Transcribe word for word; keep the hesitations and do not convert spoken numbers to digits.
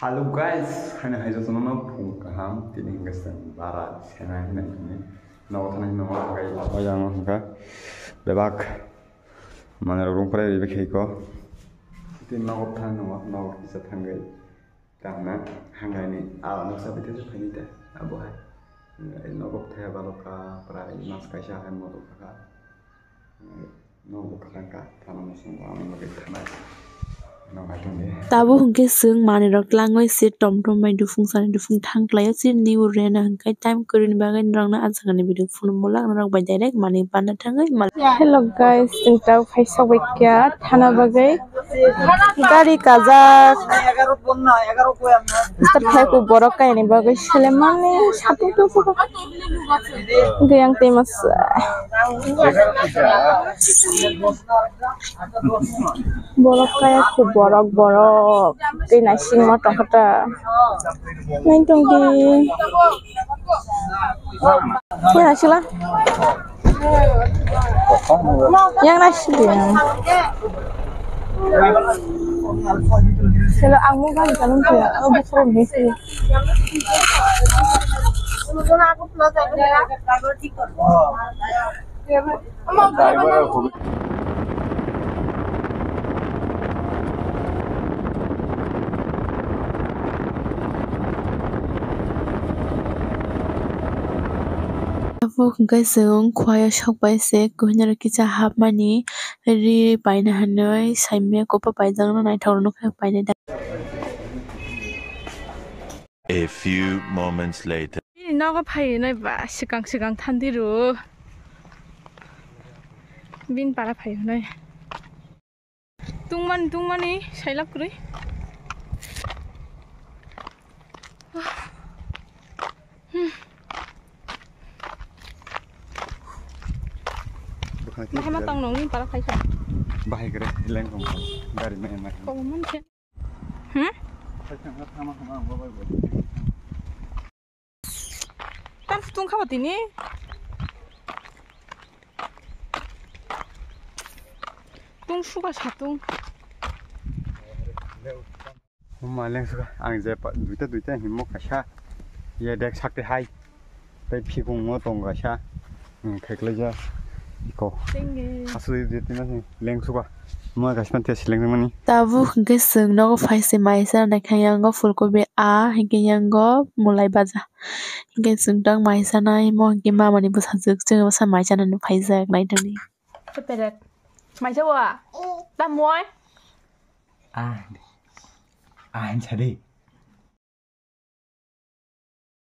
Hello guys, haino hai jotono no phung kaham, tini hwnkhe chwng bara sena hinwi thangni. Nogo thani nogo hwnkhe abo yang hwnkhe bebak manwi rok rung pore ribe khaiko. Tini nogo thani nogo, nogo kisa thangwi. Tangna hangaini a noksa bithai se phaini ta abo hai. Nogo bithai baloka prai mas kaisa hai moto kha. Nogo kha ka thana mosong ang nogo thana. Nogo hai tongdi. Tabuk hwnkhe chwng manwirok tlangwi se tom tom bai dufung sani dufung thang klaio, chini ure no hwnkhe time kwrwini bagwi norokno ah jagani video phunukmung lak norok bai direct manwi panna thangwi mal. Hello guys, chwng tabuk phai sok bai kha thana bagwi. Gari kajak. Start khai ku borok kayani bagwi selemani satung tungsugo. Hwnkhe yang tei masa. Borok kaya ku borok borok. Tei naising ma tongkha ta. Nai tongdi. Yang naisidi. Selo ang mobile kanun kaya. Oh, buku ni sih. Tabuk hwnkhe chwng khuaio sok bai se kuinaro kisa hapmani ri paina hinwi saimanya kopor paijakno naithok rwno khe painai da. A few moments later. Bini nogo phai hinwi ba swkang swkang thandi rw. Bini para phai hinwi. Tungmani, tungmani, sailak kwrwi. Bahai ma tang nong ni para phai sa. Bahai kre, leng kong kong, gari mai mai. Kong man khe. Hmm? Tar tung kha ba tini. Tung suka sa tung. Huma leng suka ang je pa duita duita himo kaisa ye dek sakte hai. Tei phikungo tongo kaisa, hmm, kheklaijak iko. Tenge. Aswk je tima se lengsuka. Mo kaisa te seleng mani. Tabuk hwnkhe chwng nogo phai se maisa naikha yango phulkobi a, hwnkhe yango mulai baja. Hwnkhe chwng tang maisa nai mo hwnkhe mama ni bwsajwk chwng bwsa maisa nani phaijak naitani. Peret. Maisa wa. Tamoi. Ah. Ah, sadi.